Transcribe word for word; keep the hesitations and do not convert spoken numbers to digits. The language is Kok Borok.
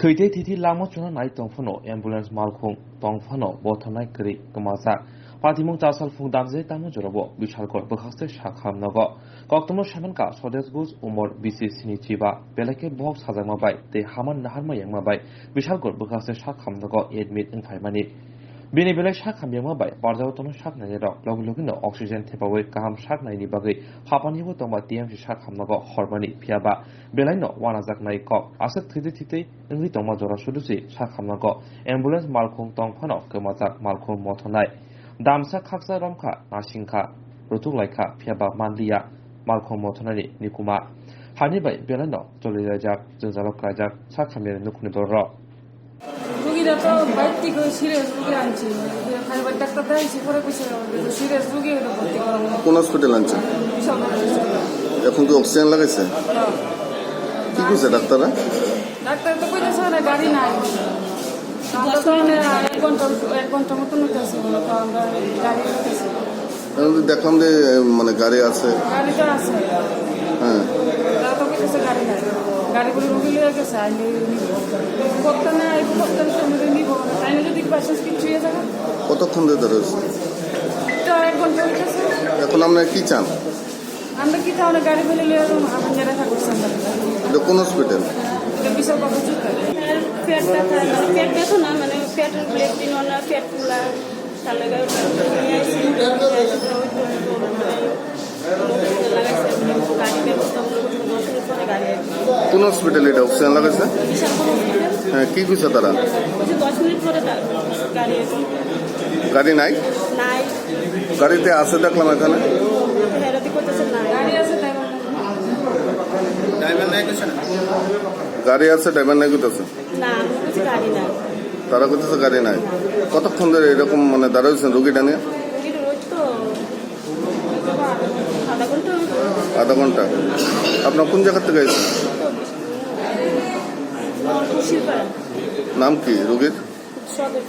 Thwi tei thiti lama chuna nai tong phano ambulance malkhung tong phano bothornai kwrwi kwmajak. Patimung chasal phung damjai tamo jorabo Bishalgor bwkhakse sak hamnogo. Koktwma samanka Swadesh Guj umor bisi sini chiba belai khe bohok sajakma bai tei hama naharma yangma bai Bishalgor bwkhakse sak hamnogo admit wngphaimani. Bini belai sak hamyangma bai barjao tono sak nainai rok logi logi no oxygen thepawi kaham sak naini bagwi hapani bo tongma T M C sak hamnogo hormani phiyaba belai no wanajaknai kok aswk thwitwi thwitwi wngwi tongma jora sudusi sak hamnogo ambulance malkhung tong phano kwmajak malkhung mothonai. Damsa khaksa romkha, nasingkha, rutuk laikha, phiyaba manliya malkhung mothonani nikuma. Hani bai belai no choli rajak, jwngjalo kwlaijak sak hamyani nukhungni dolrok. রুগীরা তো বাইর থেকে সিরিয়াস রুগী আনছি, private doctor দেখাইছি, পরে কইছে সিরিয়াস রুগী হলে ভর্তি করা হবে। কোন হসপিটাল আনছে? বিশাল বড় হসপিটাল। এখন কি অক্সিজেন লাগাইছে? হ্যাঁ। কি কইছে ডাক্তাররা? ডাক্তার তো কইতেছে না, গাড়ি নাই। আমরা তো মানে এক ঘন্টা, এক ঘন্টার মতন হইতেছে, তো আমরা গাড়ি হইতেছে। আমি তো দেখলাম যে, মানে, গাড়ি আছে। গাড়ি তো আছে। হ্যাঁ। তারা তো কইতেছে গাড়ি নাই। গাড়ি বলে রুগী লইয়া গেছে, আইলে নিব। ভক্ত না, এই ভক্ত সামনে নিব। তাই না যদি বাসেন্স কিছু হয়ে যাবে? কতক্ষণ ধরে দাঁড়ায় রয়েছে? তো এক ঘন্টা হইতেছে। এখন আপনারা কি চান? আমরা কি তাহলে গাড়ি ফেলে লইয়া যাবো? আমার যারা থাকছে আমরা। এটা কোন হসপিটাল? এটা বিশাল কথা চিন্তা। পেট ব্যথা, মানে, পেট ব্যথা না, মানে, পেটের লেট্রিন অনা, পেট ফুলা। কোন হসপিটাল এটা অক্সিজেন লাগাইছে? হ্যাঁ, কি কইছে তারা? দশ মিনিট পরে তার গাড়ি আসবে। গাড়ি নাই? নাই। গাড়িতে আছে দেখলাম এখানে। হেরাতি করতেছে না। গাড়ি আছে, ড্রাইভার নাই। গাড়ি আছে, ড্রাইভার নাই কইতাছে। না, আমি বলছি গাড়ি নাই। তারা কইতাছে গাড়ি নাই। কতক্ষণ ধরে এরকম মানে দাঁড়াইছেন রুগীটা নিয়ে? রুগীর ওই তো আধা ঘন্টা হইব। আধা ঘন্টা। আপনার কোন জায়গা থেকে এসেছেন? তো বিষ্ণু-, মোহনপুর শিলপাড়া। নাম কি রুগীর? সদর।